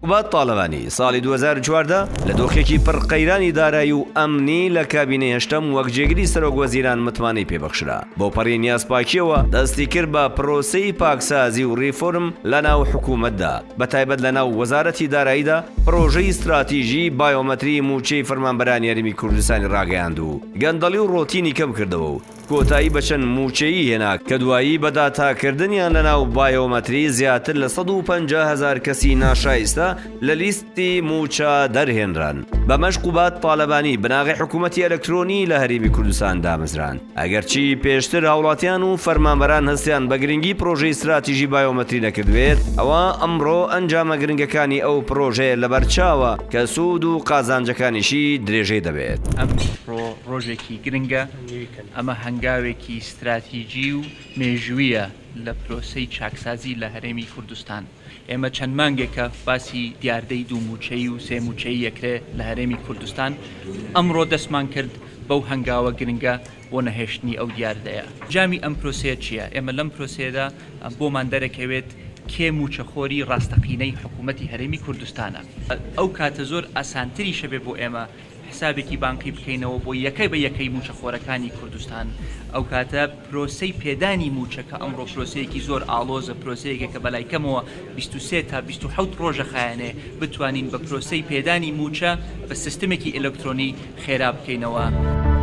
قوباد تاڵەبانی ساڵی 2014 لە دۆخێکی پڕ قەیرانی دارایی و ئەمنی لە کابینەی هەشتەم وەک جێگری سەرۆک وەزیران متمانەی پێبەخشرا. بەوپەڕی نیازپاکییەوە دەستی کرد بە پرۆسەی پاکسازی و ڕیفۆرم لە ناو حکوومەتدا، بەتایبەت لە ناو وەزارەتی داراییدا پڕۆژەی ستراتیژی بایۆمەتری مووچەی فەرمانبەرانی هەرێمی کوردستانی ڕاگەیاند و گەندەڵی و ڕۆتینی کەم کردەوە و کۆتایی بە چەند مووچەیی هێنا کە دوایی بە داتاکردنیان لە ناو بایۆمەتری زیاتر لە 150 هەزار کەسی ناشایستە لە لیستی مووچە دەرهێنران. بەمەش قوباد تالەبانی بناغەی حکوومەتی ئەلکترۆنی لە هەرێمی کوردستان دامەزراند. ئەگەرچی پێشتر هاوڵاتیان و فەرمانبەران هەستیان بە گرنگی پرۆژەی ستراتیژی بایۆمەتری نەکردبێت، ئەوا ئەمڕۆ ئەنجامە گرنگەکانی ئەو پرۆژەیە لەبەرچاوە کە سوود و قازانجەکانیشی درێژەی دەبێت. ئەمڕۆ ڕۆژێکی گرنگە، ئەمە هەنگاوێکی ستراتیجی و مێژوویە لە پرۆسەی چاکسازی لە هەرێمی کوردستان. ئێمە چەند مانگێکە باسی دیاردەی دوو مووچەیی و سێ مووچەیی ئەکرێ لە هەرێمی کوردستان، ئەمڕۆ دەستمان کرد بەو هەنگاوە گرنگە بۆ نەهێشتنی ئەو دیاردەیە. ئەنجامی ئەم پرۆسەیە چییە؟ ئێمە لەم پرۆسەیەدا بۆمان دەرەکەوێت کێ مووچەخۆری ڕاستەقینەی حکوومەتی هەرێمی کوردستانە. ئەو کاتە زۆر ئاسانتریشە بێ بۆ ئێمە حسابێکی بانقی بکەینەوە بۆ یەکە بە یەکەی مووچەخۆرەکانی کوردستان، ئەو کاتە پرۆسەی پێدانی مووچە کە ئەمڕۆ پرۆسەیەکی زۆر ئاڵۆزە، پرۆسەیەکە کە بەلای کەمەوە 23 تا 27 ڕۆژە خایەنێ، بتوانین بە پرۆسەی پێدانی مووچە بە سیستمێکی ئەلکترۆنی خێرا بکەینەوە.